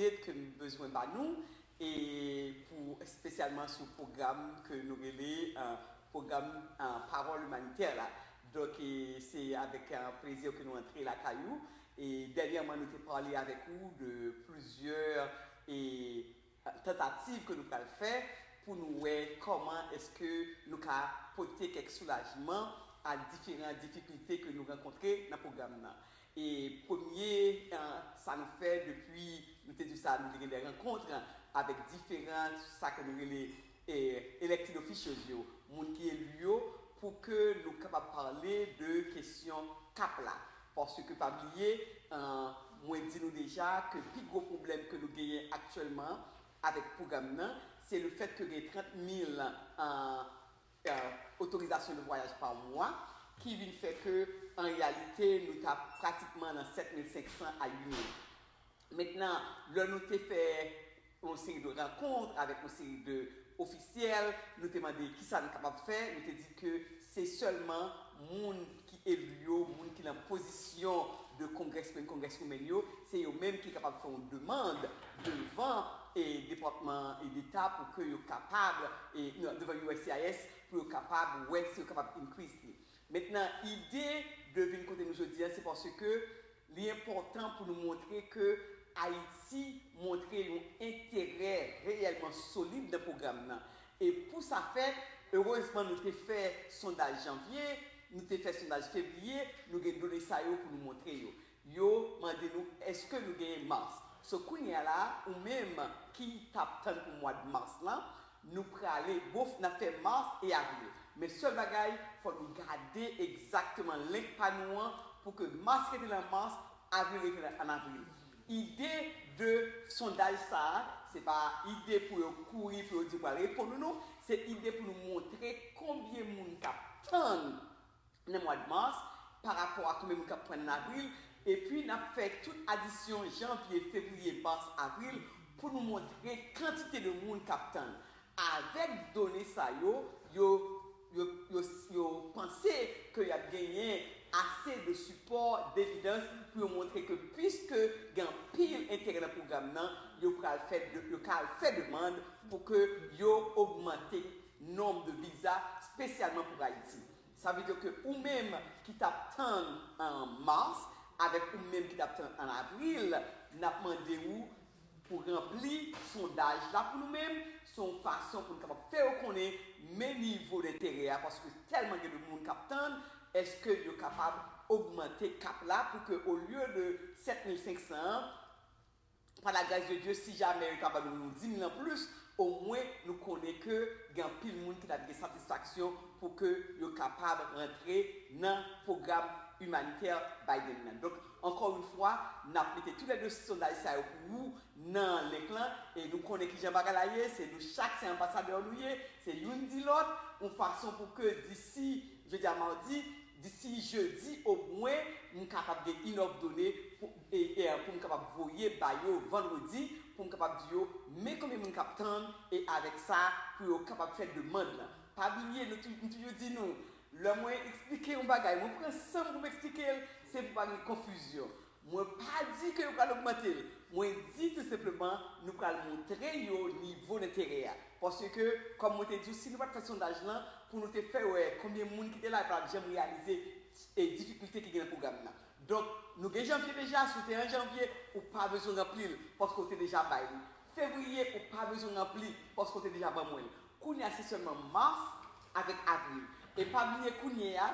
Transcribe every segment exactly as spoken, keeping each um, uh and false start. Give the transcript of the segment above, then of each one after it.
ed ke nou bezwen ba nou, e pou espesyalman sou pwogram ke nou rele, euh, pwogram, euh, Pawòl Imanitè la. Donk, e se avèk, euh, plezi ke nou antre lakay ou. E dènyèman, nou te pale avèk ou de plizyè, e tantativ ke nou pral fè pou nou wè kòman èske nou ka pote kèk soulajman a diferan difikilte ke nou rankontre nan pwogram nan. E premye, eh, sa nou fè depi nou te di sa, nou te gen de rankont avèk diferan sa ke nou rele, eh, elected officials yo, moun ki eli yo, pou ke nou kapab pale de kesyon kap la. Paske pa bliye, eh, mwen di nou deja ke pi gwo pwoblèm ke nou genyen aktyèlman avèk pwogram nan, se le fèt ke gen trant mil, eh, eh, otorizasyon de vwayaj pa mwa, ki vin fè ke, an reyalite, nou ta pratikman nan sèt mil senk san a uit mil. Mentnan, lè nou te fè yon seri de rankont avèk yon seri de ofisyèl, nou te mande kisa nou kapab fè, nou te di ke se sèlman moun ki eli yo, moun ki nan pozisyon de congressman, congresswoman yo, se yo menm ki kapab fè yon demann devan, e, Depatman, e, Deta pou ke yo kapab, e, non, devan U S C I S pou yo kapab wè si yo kapab increase li. Mentnan, ide de vin kote nou jodi a, se paske li enpòtan pou nou montre ke Ayiti montre yon enterè reyèlman solid nan pwogram nan. E pou sa fèt, erezman nou te fè sondaj janvye, nou te fè sondaj fevriye, nou gen done sa yo pou nou montre yo. Yo mande nou, èske nou genyen mas? So, kounye a la, ou menm ki t ap tann pou mwa de mas lan, nou prale, bon, n ap fè mas e avril. Men sèl bagay, fò nou gade egzakteman link pa nou an pou ke mas rete nan mas, avril rete nan, an avril. Ide de sondaj sa a, se pa ide pou yo kouri, pou yo di yo pral reponn ou non, se ide pou nou montre konbyen moun k ap tann nan mwa de mas, pa rapò a konbyen moun k ap pran nan avril, epi n ap fè tout adisyon janvye, fevriye, mas, avril pou nou montre kantite de moun k ap tann. Avèk done sa yo, yo, yo, yo, yo panse ke y ap genyen ase de sipò, devidans pou yo montre ke piske gen anpil enterè nan pwogram nan, yo pral fè de, yo ka al fè demann pou ke yo ogmante nonb de viza espesyalman pou Ayiti. Sa vle di ke ou menm ki t ap tann an mas, avèk ou menm ki t ap tann an avril, n ap mande ou pou ranpli sondaj la pou nou menm. Se yon fason pou nou kapab fè yo konnen men nivo denterè a, paske tèlman gen de moun k ap tann, èske yo kapab ogmante kap la pou ke olye de sèt mil senk san an, pa la gras de Dye, si jamè yo ta ban nou yon dis mil an plis, omwen nou konnen ke gen anpil moun ki t ap gen satisfaksyon pou ke yo kapab rantre nan pwogram imanitè Biden nan. Donk, ankò yon fwa, n ap mete toulède sondaj sa yo pou ou nan link lan, e nou konnen kijan bagay la ye, se nou chak se anbasadè nou ye, se youn di lòt, yon fason pou ke disi, jodi a madi, disi jedi omwen, m kapab gen enough done pou, e, e, pou m kapab voye ba yo vandredi, pou m kapab di yo, men konbyen moun k ap tann, e avèk sa, pou yo kapab fè demann lan. Pa bliye, nou tou-, m toujou di nou, lè mwen eksplike yon bagay, mwen pran san m pou m eksplike l, se pou pa gen konfizyon. Mwen pa di ke yo pral ogmante l. Mwen di tou senpleman, nou pral montre yo nivo denterè a. Paske, kòm mwen te di w, si nou pa t fè sondaj lan, pou nou te fè wè konbyen moun ki te la, yo pa t ap janm reyalize, e, difikilte ki gen nan pwogram nan. Donk, nou gen janvye deja, si w te an janvye, ou pa bezwen ranpli l, paske w te deja bay li. Fevriye, ou pa bezwen ranpli, paske w te deja ban mwen l. Kounye a, se sèlman mas avèk avril. E pa bliye kounye a,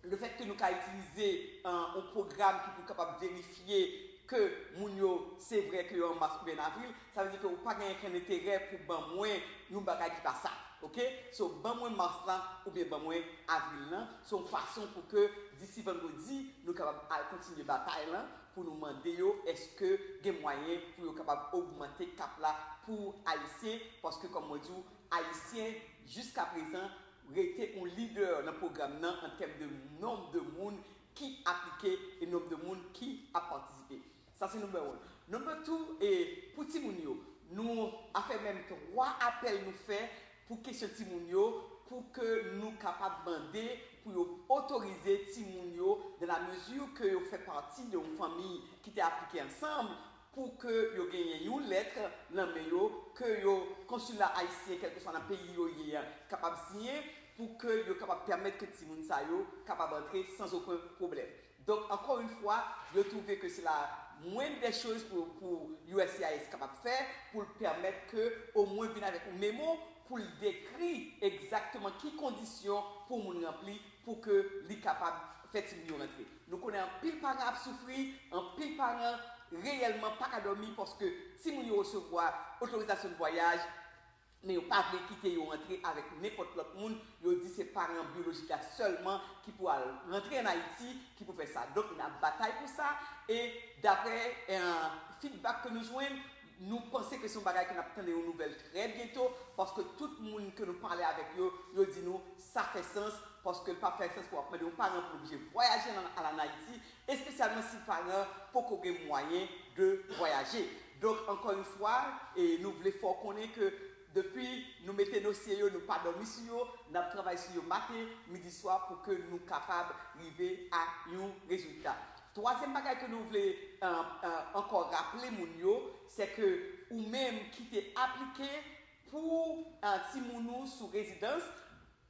lefètke nou ka itilize, eh, yon pwogram ki pou kapab verifye ke moun yo, se vre ke yo an mas oubyen an avril, sa vle di ke ou pa gen okenn enterè pou ban mwen yon bagay ki pa sa. Oke? So, ban mwen mas lan oubyen ban mwen avril lan. Se yon fason pou ke disi vandredi, nou kapab al kontinye batay lan pou nou mande yo èske gen mwayen pou yo kapab ogmante kap la pou Ayisyen, paske kòm mwen di w, Ayisyen, jiskaprezan, rete yon lidè nan pwogram nan an tèm de nonb de moun ki aplike e nonb de moun ki ap patisipe. Sa se number one. Number two, e pou timoun yo, nou a fè menm twa apèl nou fè pou kesyon timoun yo, pou ke nou kapab mande pou yo otorize timoun yo, dans la mesure ke yo fè pati de yon fanmi ki te aplike ansanm, pou ke yo genyen yon lèt nan men yo ke yo, konsila ayisyen, kèlkeswa nan peyi yo ye a, kapab siyen, pou ke yo kapab pèmèt ke timoun sa yo kapab antre sans aucun problème. Donk, encore une fois, yo twouve ke se la moindre des choses pou, pou U S C I S kapab fè, pou l pèmèt ke omwen vin avèk yon memo pou l dekri egzakteman ki kondisyon pou moun ranpli pou ke li kapab fè timoun yo rantre. Nou konnen anpil paran ap soufri, anpil paran reyèlman pa ka dòmi paske timoun yo resevwa otorizasyon de vwayaj, men yo pa vle kite yo rantre avèk nenpòt lòt moun. Yo di se paran byolojik la sèlman ki pou al rantre ann Ayiti, ki pou fè sa. Donk, n ap batay pou sa, e daprè eh, feedback ke nou jwenn, nou panse ke se yon bagay ke n ap tande yon nouvèl trè byento, paske tout moun ke nou pale avèk yo, yo di nou sa fè sans, paske l pa fè sans pou w ap mande yon paran pou l oblije vwayaje al ann Ayiti, espesyalman si paran poko gen mwayen de vwayaje. Donk, encore une fois, e nou vle fè w konnen ke depi nou mete dosye yo, nou pa dòmi sou yo, n ap travay sou yo maten, midi, swa pou ke nou kapab rive a yon rezilta. Twazyèm bagay ke nou vle eh, eh, ankò raple moun yo, se ke ou menm ki te aplike pou eh, timoun ou sou rezidans,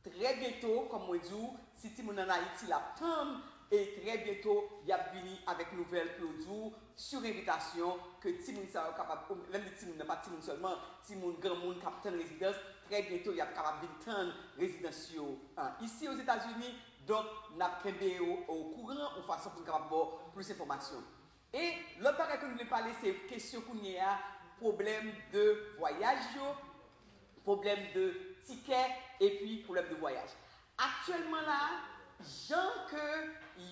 trè byento, kòm mwen di w, si timoun ann Ayiti l ap tann, e trè byento, y ap vini avèk nouvèl pou yo di w, sou envitasyon, ke timoun sa yo kapab, lè m di timoun nan, pa timoun sèlman, timoun, granmoun k ap tann rezidans, trè byento, y ap kapab vin tann rezidans yo eh, isi Ozetazini. Donk, n ap kenbe w okouran yon fason pou n kapab ba w plis enfòmasyon. E lòt bagay ke nou vle pale, se kesyon kounye a, pwoblèm de vwayaj yo, pwoblèm de tikè, epi pwoblèm de vwayaj. Aktyèlman la, jan ke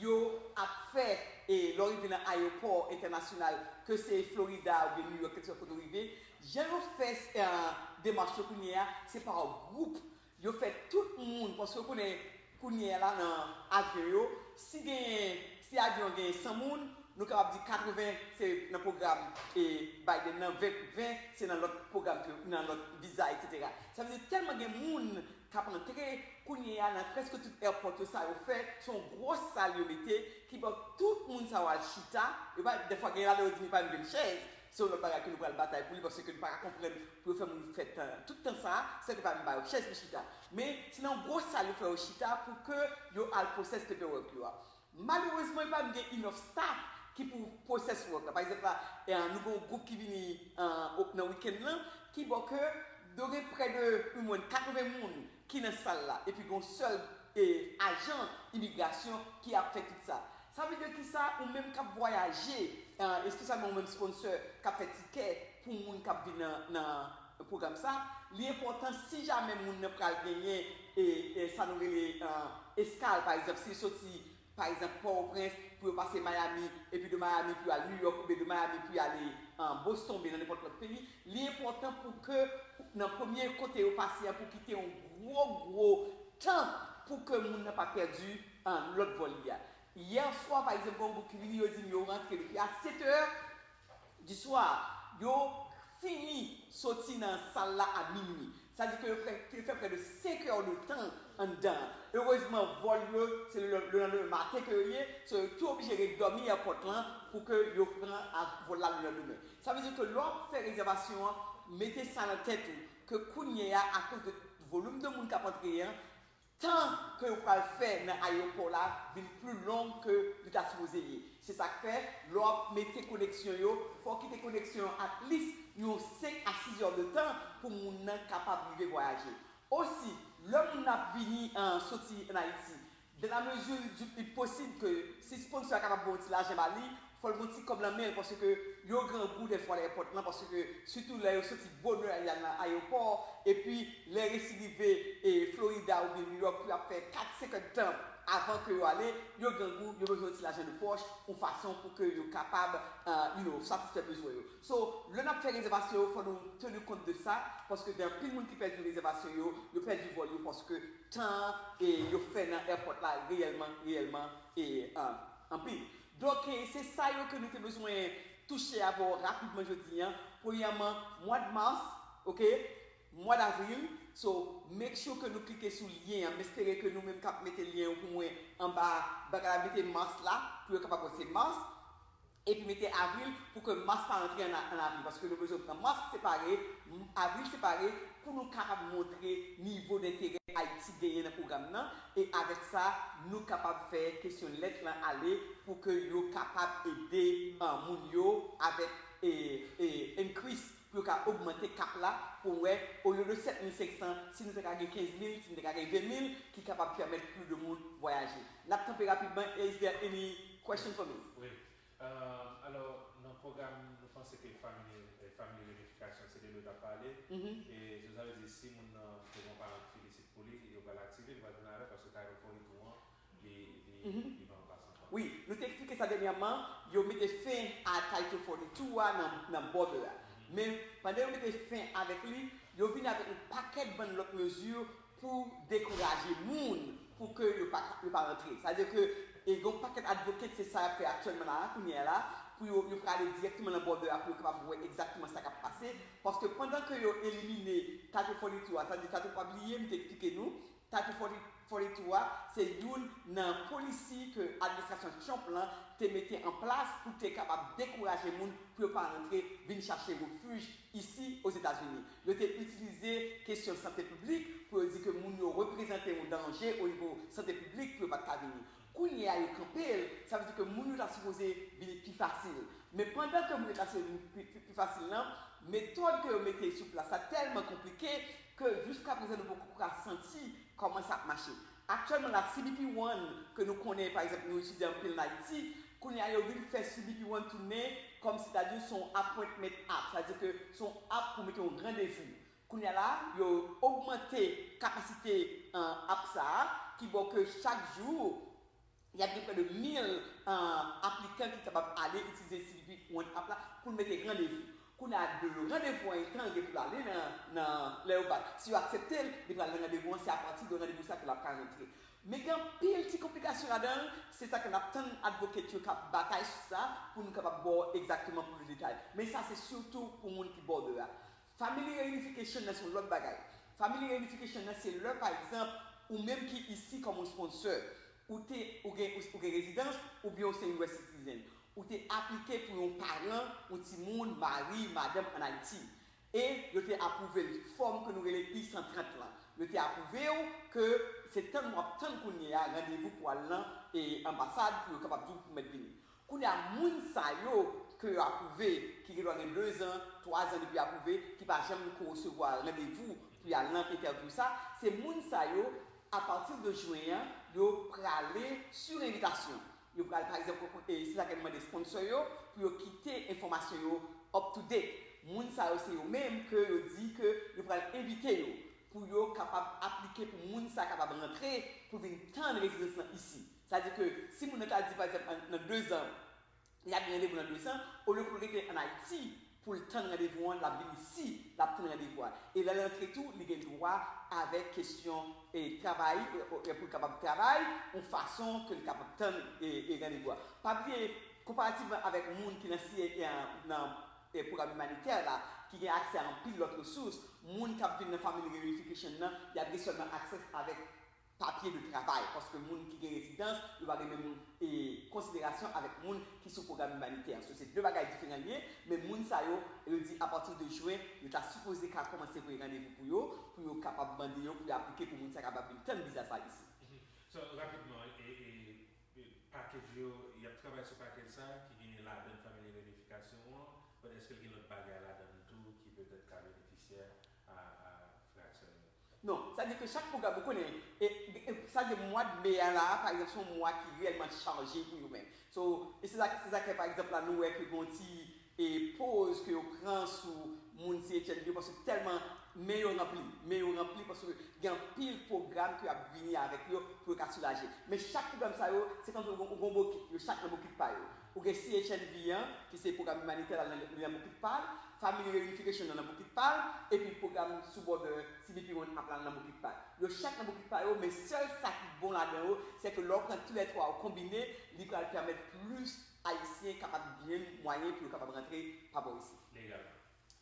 yo ap fè, e lè w rive nan ayewopò entènasyonal, ke se Florida oubyen New York, kèlkeswa kote w rive, jan yo fè eh, demach yo kounye a, se pa gwoup. Yo fè tout moun, paske yo konnen kounye a la nan avyon yo, si genyen, si avyon an genyen san moun, nou kapab di katreven se nan pwogram e Biden nan, ven, ven se nan lòt pwogram ke, nan lòt viza, etsetera. Sa vle di tèlman gen moun k ap antre kounye a nan prèske tout airport yo, sa yo fè, se yon gwo sal yo mete, ki ba tout moun sa yo al chita, yo pa, dèfwa gen la lè yo di nou pa menm gen chèz, se yon lòt bagay ke nou pral batay pou li, paske nou pa ka konprann pou yo fè moun fè tan, tout tan sa a, san ke pa menm ba yo chèz pou chita. Men, se nan yon gwo sal yo fè yo chita pou ke yo al pwosès paperwork yo a. Malerezman, yo pa menm gen enough staff ki pou pwosès work la. Pa egzanp, la, eh, nou gen yon gwoup ki vini eh, o- nan wikenn lan, ki ba w ke yo gen prè de, omwen katreven moun ki nan sal la, epi gen yon sèl eh, ajan imigrasyon ki ap fè tout sa. Sa vle di kisa? Ou menm k ap vwayaje, eh, espesyalman ou menm sponsor k ap fè tikè pou moun k ap vin nan, nan pwogram sa, li enpòtan si jamè moun nan pral genyen e, e sa nou rele eh, eskal, pa egzanp, si l soti, pa egzanp, Pòtoprens pou yo pase Miami, epi de Miami pou y al New York, oubyen de Miami pou y ale eh, Boston, oubyen nan nenpòt lòt peyi, li enpòtan pou ke nan premye kote yo pase a, pou kite yon gwo, gwo tan pou ke moun nan pa pèdi eh, lòt vòl li a. Yè swa, pa egzanp, gen yon gwoup ki vini, yo di m yo rantre depi a sèt è di swa, yo fini soti nan sal la a minui. Sa di ke yo fè, yo fè prè de senk è de tan anndan. Erezman, vòl yo, se le, le landemen maten ke yo ye, so yo tou oblije ret dòmi airport lan pou ke yo pran a, vòl la le landemen. Sa vle di ke lè w ap fè rezèvasyon an, mete sa nan tèt ou, ke kounye a, akoz de volim de moun k ap antre an, tan ke yo pral fè nan ayewopò la vin pli long ke li ta sipoze ye. Se sa k fè, lè w ap mete koneksyon yo, fò w kite koneksyon yo at least yon senk a sis è de tan pou moun nan kapab rive vwayaje. Osi, lè moun nan ap vini an, soti ann Ayiti, dans la mesure du possible ke si sponsor a kapab ba w yon ti lajan ba li, fò l gen yon ti kòb nan men l, paske yo grangou dèfwa nan airport lan, paske sitou lè yo soti bonè y al nan ayewopò, epi lè resi rive e Florida oubyen New York pou y ap fè kat, senk è de tan avan ke yo ale, yo grangou, yo bezwen yon ti lajan de pòch, yon fason pou ke yo kapab, eh, you know, satisfè bezwen yo. So, lè n ap fè rezèvasyon yo, fò nou teni kont de sa, paske gen anpil moun ki pèdi rezèvasyon yo, yo pèdi vòl yo, paske tan e yo fè nan airport la reyèlman, reyèlman e eh, anpil. Donk, eh, se sa yo ke nou te bezwen touche avè w rapidman jodi a. Premyèman, mwa de mas, oke? Mwa davril. So, make sure ke nou klike sou lyen an. M espere ke nou menm k ap mete lyen yo pou mwen anba bagay la, mete mas la, pou yo kapab wè se mas. epi mete avril pou ke mas pa rantre an, an avril, paske nou bezwen pran mas separe, avril separe, pou nou kapab montre nivo denterè Ayiti genyen nan pwogram nan, e avèk sa, nou kapab fè kesyon lèt lan ale pou ke yo kapab ede, uh, moun yo avèk, e, e, increase, pou yo ka ogmante kap la, pou wè, olye de sèt mil senk san, si nou te ka gen kenz mil, si nou te ka gen ven mil, ki kapab pèmèt plis de moun vwayaje. N ap kanpe rapidman, is there any question for me? Wi. Euh, alò, nan pwogram, nou panse ke Family, eh, Family Reunification, se de l yo t ap pale. Mhm. E, so, sa vle di, si moun nan te gen yon paran ki filisit pou li, yo pral aktive, li pral vin avè, paske Title forty-two an, li, li, Mhm. li pa an plas ankò. Wi, nou te eksplike sa dènyèman, yo mete fen a Title forty-two a nan, nan border a. Mhm. Men, pandan yo mete fen avèk li, yo vin avèk yon pakèt bann lòt mezi pou dekouraje moun pou ke yo pa, yo pa rantre. Sa vle di ke, e, gen yon pakèt advocate, se sa y ap fè aktyèlman la, kounye a la, pou yo, yo prale dirèkteman nan border a, pou yo kapab wè egzakteman sa k ap pase. Paske pandan ke yo elimine Title forty-two a, sa vle di, sa tou pa bliye, m te eksplike nou, Title forty, forty-two a, se youn nan polisi ke administrasyon Trump lan te mete an plas pou te kapab dekouraje moun pou yo pa rantre vin chache refij isi Ozetazini. Yo te itilize kesyon sante piblik pou yo di ke moun yo reprezante yon danje o nivo sante piblik pou yo pa t ka vini. Kounye a, yo kanpe l, sa vle di ke moun yo ta sipoze vini pi fasil. Men pandan ke moun yo ta sipoze vini pi, pi, pi fasil lan, metòd ke yo mete sou plas la tèlman konplike ke jiskaprezan nou poko ka santi kòman sa ap mache. Aktyèlman la, C B P One, ke nou konnen, pa egzanp, nou itilize anpil an Ayiti, kounye a yo vin fè C B P One tounen kòmsitadi se yon appointment app, sa vle di ke se yon app pou mete yon randevou. Kounye a la, yo ogmante kapasite, euh, app sa a, ki bò ke chak jou, y ap gen prè de mil, euh, aplikan ki kapab ale itilize C B P One app la pou l mete randevou. Kounye a, de randevou an etan, l gen pou l ale nan, nan lè yo bat. Si yo aksepte l, li pral nan randevou an, se apati de randevou sa ke l ap ka rantre. Men gen anpil ti konplikasyon ladan l, se sa ke n ap tann advocate yo k ap batay sou sa, pou nou kapab ba w egzakteman plis de detay. Men sa, se sitou pou moun ki border a. Family reunification nan se yon lòt bagay. Family reunification nan se lè, pa egzanp, ou menm ki isi kòm yon sponsor, ou te, ou gen, ou, ou gen rezidans, oubyen ou se U S citizen. Ou te aplike pou yon paran, yon timoun, mari, madanm ann Ayiti. E yo te apwouve l, fòm ke nou rele I san trant lan. Yo te apwouve w ke se tann w ap tann kounye a randevou pou al nan, e, anbasad pou yo kapab di w pou mèt vini. Kounye a, moun sa yo ke yo apwouve, ki gendwa gen dezan, twazan depi yo apwouve, ki pa janm ko resevwa randevou pou y al nan entèvyou sa, se moun sa yo, apati de jen an, yo prale sou envitasyon. Yo pral, pa egzanp, e, se sa ke nou mande sponsor yo, pou yo kite enfòmasyon yo up to date. Moun sa yo, se yo menm ke yo di ke yo pral envite yo, pou yo kapab aplike, pou moun sa kapab rantre, pou vin tann rezidans lan isi. Sa vle di ke si moun nan ta di, pa egzanp, an, nan dezan, li ap gen randevou nan dezan, olye pou l rete ann Ayiti pou l tann randevou an, l ap vin isi, l ap tann randevou a. E lè l rantre tou, li gen dwa avèk kesyon, e, travay, e, e, pou l kapab travay, yon fason ke l kapab tann, e, e, randevou a. Pa bliye, konparativman avèk moun ki nan, e, nan, e, pwogram imanitè la, ki gen aksè a anpil lòt resous, moun k ap vin nan Family Reunification nan, y ap gen sèlman aksè avèk papye de travay, paske moun ki gen rezidans, yo pa gen menm, e, konsiderasyon avèk moun ki sou pwogram imanitè. So, se de bagay diferan l ye, men moun sa yo, yo di apati de jen, yo ta sipoze ka kòmanse voye randevou pou yo, pou yo kapab mande yo, pou yo aplike pou moun sa kapab vin tann viza sa isi. Mhm. So, rapidman, e, e, e, package yo, y ap travay sou package sa, ki gen ladan Family Reunification an, but èske l gen lòt bagay ladan l tou ki petèt ka benefisye a, a frè Aksèl yo? Non, sa di ke chak pwogram, ou konnen, e, e, sa di mwa de me a la, pa egzanp, se yon mwa ki reyèlman chaje pou yo menm. So, e se sa, se sa ke, pa egzanp, la, nou wè ke gen yon ti, e, poz ke yo pran sou moun C H N V yo, paske tèlman men yo ranpli, men yo ranpli, paske gen anpil pwogram ke y ap vini avèk yo pou yo ka soulaje. Men chak pwogram sa yo, se kòmsi ou gen, ou gen yon bokit, yo chak nan bokit pa yo. Ou gen C H N V an, ki se pwogram imanitè la, li nan, li nan bokit pa l, Family Reunification nan, nan bokit pa l, epi pwogram sou bòdè C B P One ap la nan bokit pa l. Yo chak nan bokit pa yo, men sèl sa ki bon ladan yo, se ke lè w pran toulètwa yo konbine, li pral pèmèt plis Ayisyen kapab jwenn mwayen pou yo kapab rantre pa bò isit. Legalman.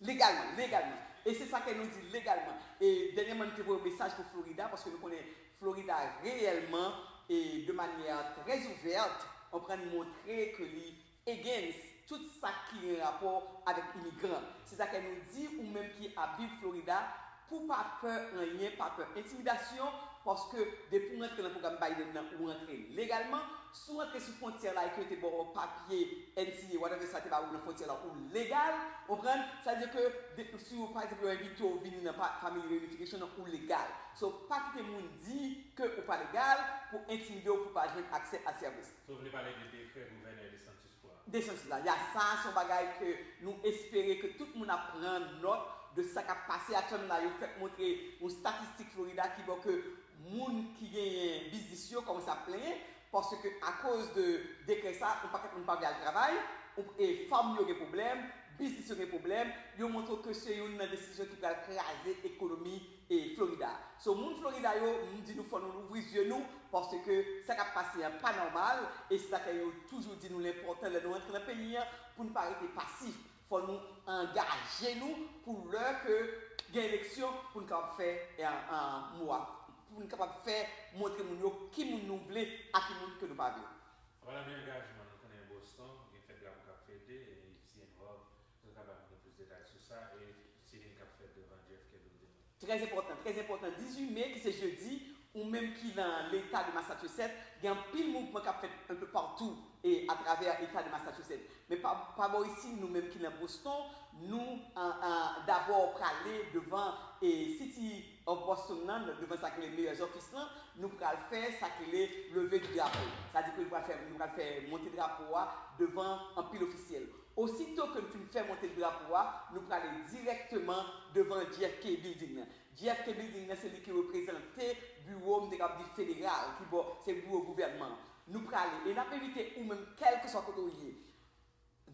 Legalman, legalman. E se sa ke nou di legalman. E dènyèman, nou te voye yon mesaj pou Florida, paske nou konnen Florida reyèlman, e de manyè trè ouvèt, konprann, montre ke li against Tout sa ki gen rapò avèk imigran. Se sa ke nou di ou menm ki ap viv Florida, pou pa pè anyen, pa pè entimidasyon, paske depi w rantre nan pwogram Biden nan, ou rantre legalman. Si w rantre sou fwontyè la e ke yo te ba w papye N C A, whatever sa te ba ou nan fwontyè la, ou legal, w konprann? Sa vle di ke de, si w, pa egzanp, yo envite w vini nan pa, Family Reunification nan, ou legal. So, pa kite moun di ke ou pa legal pou entimide w, pou pa jwenn aksè a sèvis. So, w vle pale de dekrè gouvènè DeSantis pou a? DeSantis la. Ya, sa se yon bagay ke nou espere ke tout moun ap pran nòt de sa k ap pase aktyèlman la. Yo fèk montre yon statistik Florida ki ba ke moun ki genyen biznis yo kòmanse ap plenyen, paske akoz de dekrè sa, yon pakèt moun pa vle al travay, e fèm yo gen pwoblèm, biznis yo gen pwoblèm, yo montre ke se youn nan desizyon ki pral kraze ekonomi e Florida. So, moun Florida yo, m di nou fò nou louvri zye nou, paske sa k ap pase an pa nòmal, e se sa ke yo toujou di nou l enpòtan lè nou rantre nan peyi an, pou n pa rete pasif. Fò nou angaje nou pou lè ke gen eleksyon, pou n kapab fè, e, an, an, mo a, pou n kapab fè montre moun yo ki moun nou vle ak ki moun ke nou pa vle. An palan de angajman, nou konnen Boston, gen fèt drapo k ap fete, e Ipsy and Hub, nou kapab gen plis detay sou sa, e sitting k ap fèt devan J F K Building. Trè enpòtan, trè enpòtan. Dizuit me, ki se jedi, ou menm ki nan leta de Massachusetts, gen anpil mouvman k ap fèt un peu partout e atravè eta de Massachusetts. Men pa, pa bò isi, nou menm ki nan Boston, nou, an, an, dabò prale devan, e, City of Boston nan, devan sa ki rele Mayor's Office lan, nou pral fè sa ki rele leve di drapo. Sa di ke nou pral fè, nou pral fè monte drapo a devan anpil ofisyèl. Osito ke n fin fè monte drapo a, nou prale dirèkteman devan J F K Building nan. J F K Building nan, se li ki reprezante biwo, m te kab di federal, ki bò, se biwo gouvènman. Nou prale, e n ap envite ou menm, kèlkeswa kote w ye,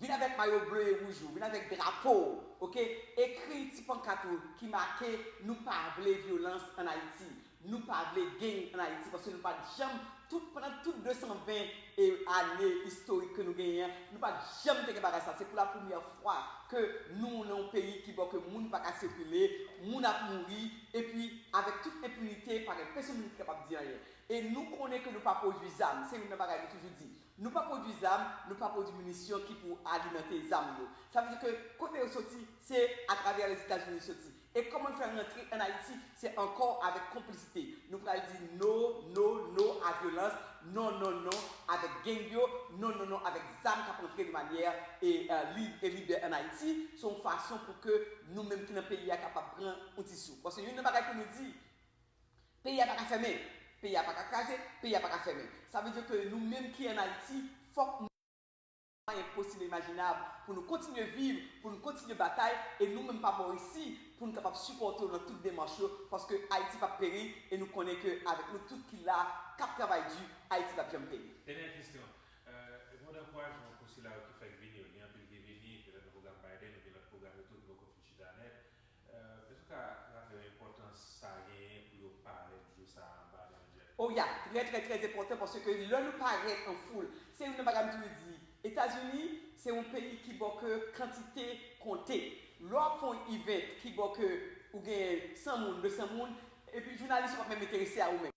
vin avèk mayo ble e wouj ou, vin avèk drapo w, oke? Ekri ti pankat ou ki make "Nou pa vle vyolans ann Ayiti." Nou pa vle gang ann Ayiti, paske nou pa t janm, tout, pandan tout de san ven e, ane istorik ke nou genyen an, nou pa t janm te gen bagay sa. Se pou la premyè fwa ke nou nan yon peyi ki bò ke moun pa ka sikile, moun ap mouri, epi avèk tout enpinite, pa gen pèsonn moun ki kapab di anyen. E nou konnen ke nou pa pwodui zam, se youn nan bagay nou toujou di. Nou pa pwodui zam, nou pa pwodui minisyon ki pou alimante zam yo. Sa vle di ke kote yo soti, se atravè Lèzetazini yo soti. E kòman n fè rantre ann Ayiti, se ankò avèk konplisite. Nou pral di no, no, no a vyolans, non, non, non avèk gang yo, non, non, non avèk zam k ap rantre de manyè e, e, lib e libè ann Ayiti. Se yon fason pou ke nou menm ki nan peyi a kapab pran yon ti souf. Paske youn nan bagay pou nou di, peyi a pa ka fèmen, peyi a pa ka kraze, peyi a pa ka fèmen. Sa vle di ke nou menm ki ann Ayiti, fòk nou mwayen posib e imajinab pou nou kontinye viv, pou nou kontinye batay, e nou menm pa bò isi, pou nou kapab sipòte w nan tout demach yo, paske Ayiti p ap peri, e nou konnen ke avèk nou tout ki la, k ap travay di, Ayiti p ap janm peri. Dènyè kesyon. Euh, bon, ankourajman pou sila yo ki fèk vini yo. Gen anpil ki vini, petèt nan pwogram Biden, epi lòt pwogram yo tou ki poko fin chita nèt. Euh, èske w ka raple yo enpòtans sa genyen pou yo parèt jou sa a anba Donald J F K? Oh, ya, trè, trè, trè enpòtan, paske lè nou parèt an foul, se youn nan bagay m toujou di, Etazini, se yon peyi ki bò ke kantite konte. Lè w ap fè yon event ki bò ke ou gen san moun, de san moun, epi jounalis yo p ap menm enterese a ou menm.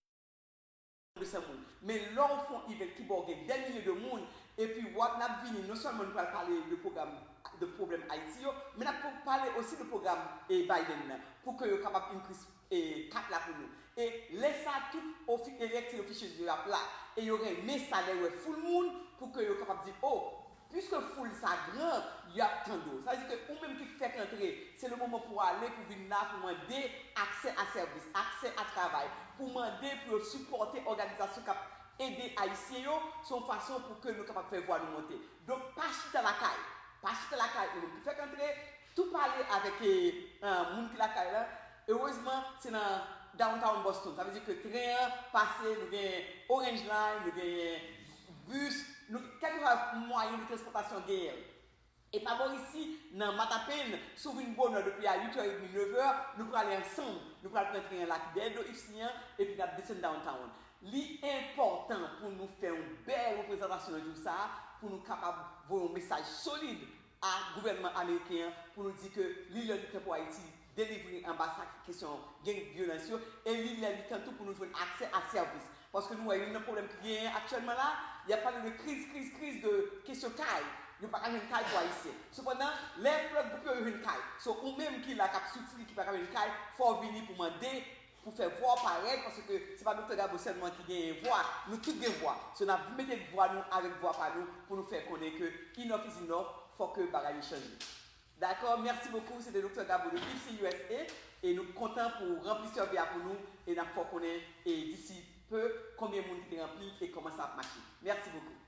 De san moun. Men lè w fè yon event ki bò w gen dè milye de moun, epi w ap, n ap vini, non sèlman nou pral pale de pwogram, de pwoblèm Ayiti yo, men n ap pale osi de pwogram, e, Biden nan, pou ke yo kapab increase, e, kat la pou nou. E lè sa a, tout ofi-, elected officials yo ap la, e yo renmen sa lè yo wè foul moun, pou ke yo kapab di, oh, piske foul sa gran, y ap tande w. Sa vle di ke ou menm ki fèk antre, se le moman pou w ale, pou vin la, pou mande aksè a sèvis, aksè a travay, pou mande pou yo sipòte òganizasyon k ap ede Ayisyen yo, se yon fason pou ke nou kapab fè vwa nou monte. Donk, pa chita lakay. Pa chita lakay, ou menm ki fèk antre, tou pale avèk, e, e, moun ki lakay la. Erezman, se nan downtown Boston. Sa vle di ke tren an pase, nou gen Orange Line, nou gen bis, nou, kèlkeswa mwayen de transpòtasyon genyen l. E pa bò isi, nan Mattapan, si w vin bonè depi a uit è edmi, nèf è, nou prale ansanm, nou pral pran tren an la ki dèyè do Ipsy an, epi n ap desann downtown. Li enpòtan pou nou fè yon bèl reprezantasyon nan jou sa a, pou nou kapab voye yon mesaj solid a gouvènman ameriken an, pou nou di ke li lè li tan pou Ayiti delivre anba sa ki kesyon gang vyolans yo, e li lè li tan tou pou nou jwenn aksè a sèvis. Paske nou wè youn nan pwoblèm ki genyen aktyèlman la, y ap pale de kriz, kriz, kriz de kesyon kay. Yo pa ka jwenn kay pou Ayisyen. Sepandan, lè lòt gwoup yo jwenn kay, so ou menm ki la k ap soufri, ki pa ka jwenn kay, fò w vini pou mande, pou fè vwa w parèt, paske se pa Doktè Gabo sèlman ki genyen vwa, nou tout gen vwa. So n ap mete vwa nou avèk vwa pa nou pou nou fè konnen ke enough is enough, fò ke bagay yo chanje. Dakò, mèsi bokou, se te Doktè Gabo de Ipsy U S A, e nou kontan pou ranpli sèvè a pou nou, e n ap fè w konnen, e disi pe, konbyen moun ki te ranpli e kòman sa ap mache. Mèsi bokou.